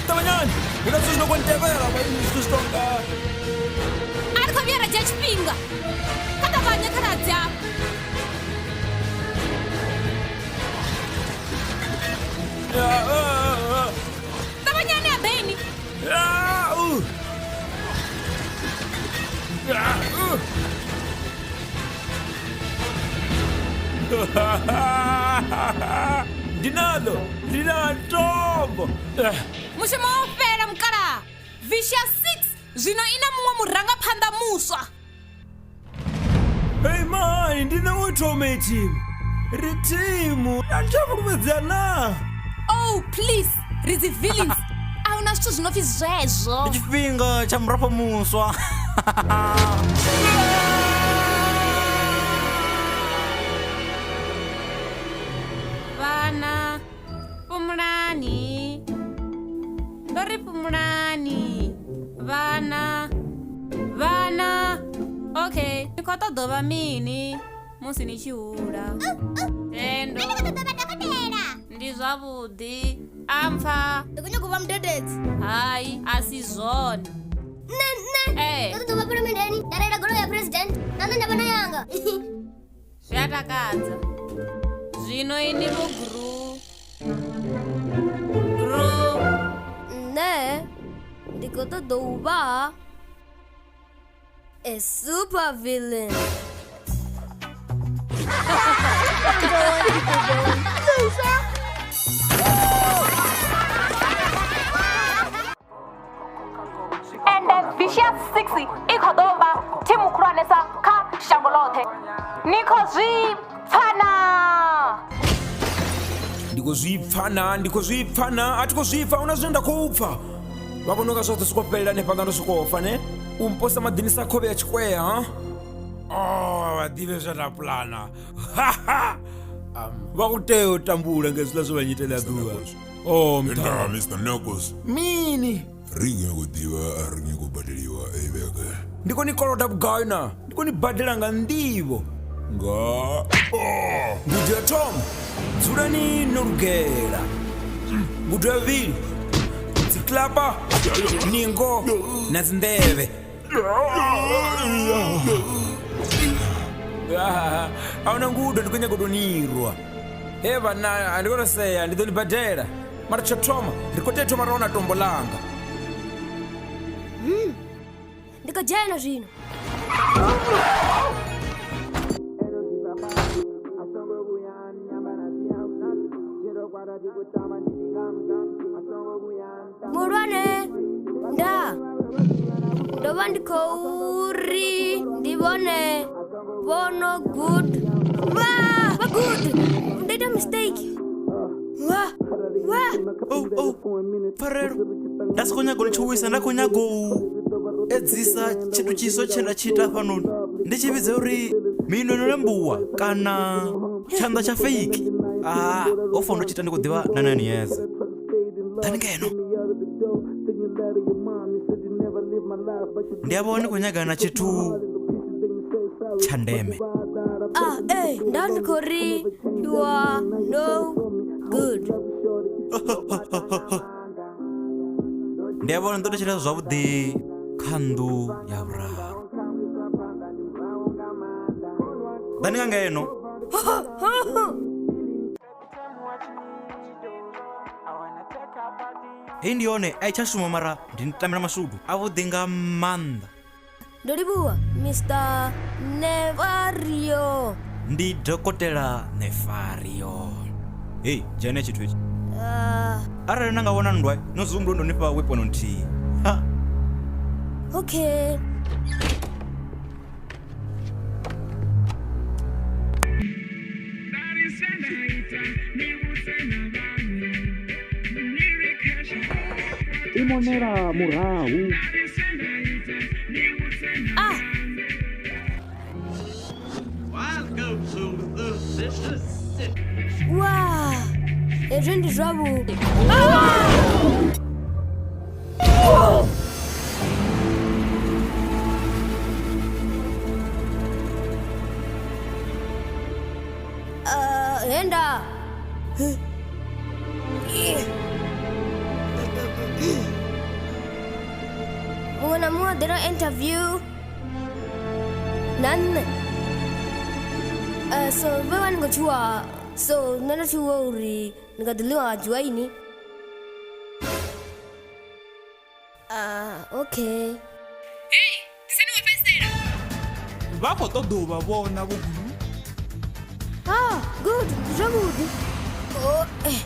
Ṱavhanyani, hu na zwithu zwi no khou ntevhela zwithu zwi tonga A ri khou vhuya ra dzhia tshifhinga. Kha ṱavhanye khaladzi afha. Ṱavhanyani a beni. Ndi naḽo, ndi na tombo. Mushumo wo fhela mukalaha. Vicious 6 zwino i na muṅwe murangaphanḓa muswa. Hey mani, ndi nṋe wo thoma iyi thimu. Ri thimu, a ni tsha fhulufhedzea naa? Oh please, ri dzi villains. A huna zwithu zwi no pfi zwezwo. Ndi tshifhinga tsha murafho muswa. Vhana, fhumulani. Ndo ri fhumulani. Vhana, vhana. Okay, ni khou ṱoḓa u vha mini musi ni tshi hula? Thendo. Nṋe ndi khou ṱoḓa u vha dokotela. Ndi zwavhuḓi. Ampfa. Ndi khou nyanga u vha mudededzi. Hai, a si zwone. Nṋe nṋe. Ee. Ndo ṱoḓa u vha phalamenndeni nda reila goloi ya president na nṋe nda vha na yanga. Zwi a takadza. Zwino ini vho Gru. Gru. Nṋe ndi khou ṱoḓa u vha a super villain. Ende Vicious 6 i khou ḓo vha thimu khulwanesa kha shango ḽoṱhe. Ni khou zwi pfa naa? Ndi khou zwi pfa naa? Ndi khou zwi pfa naa? A thi khou zwi pfa, huna zwine nda khou pfa. Vha vhona unga zwoṱhe sokou fhelela hanefhaḽa ndo sokou fa ne? U mposa maḓini sa khovhe ya tshikwea ha? Oh, vha ḓivhe zwe nda pulana. Vha khou tea u tambula nga hezwiḽa zwe vha nyitela ḓuvha. Oh, Nda Mr. Knuckles. Mini? Ri nyago u ḓivha a ri nyago u badeliwa ei vhege. Ndi khou ni koloda vhugai na? Ndi khou ni badela nga nḓivho. Nga oh. Ngudo ya thoma, dzulani no lugela. Ngudo ya vhuvhili, dziklapa, ningo na dzinḓevhe. Ah, a huna ngudo ndi khou nyaga u tou nirwa. He vhanna a ndi khou tou sea ndi ḓo ni badela. Mara tsho thoma ri khou tea u thoma ra wana tombo ḽanga. Ndi khou dzhena zwino. Muhulwane nda ndo vha ndi khou ri ndi vhone vhono good vha vha good ndo ita mistake wa wa oh oh pfarelo nda si khou nyaga u ni tshuwisa nda khou nyaga u edzisa tshithu tshiswa tshe nda tshi ita hafhanoni ndi tshi vhidza uri minwe no lembuwa kana tshanḓa tsha feiki ah o fono ndo tshi ita ndi khou ḓivha na nine years ḓani ngeno ndi a vhona ni khou nyagana na tshithu tsha ndeme ah eh nda ndi khou ri you are no good ndi a vhona ndo tou tshila zwavhuḓi kha nnḓu ya vhuraru ḓani nga ngeno Heyi ndi yone a i tsha shuma mara ndi tamela mashudu avhuḓi nga maanḓa. Ndo livhuwa Mr Nefario. Ndi Dokotela Nefario. Hei, dzhena tshithu hetshi. Arali na nga wana nndwa no zwi humbula ndo ni fha weapon nthihi. Ha. Okay. Ḽi monela murahu. Ah! Wow! Hezwi ndi zwavhuḓi. Ah, henda. Muṅwe na muṅwe a ḓela interview na nṋe. So vhe vha ni khou tshuwa, so nṋe ndo tshuwa uri ndi nga ḓi ḽiwa nga dzwaini. Okay. Vha khou ṱoḓa u vha vhona vho Gulu. Ah, good, ndi zwavhuḓi. Oh, eh.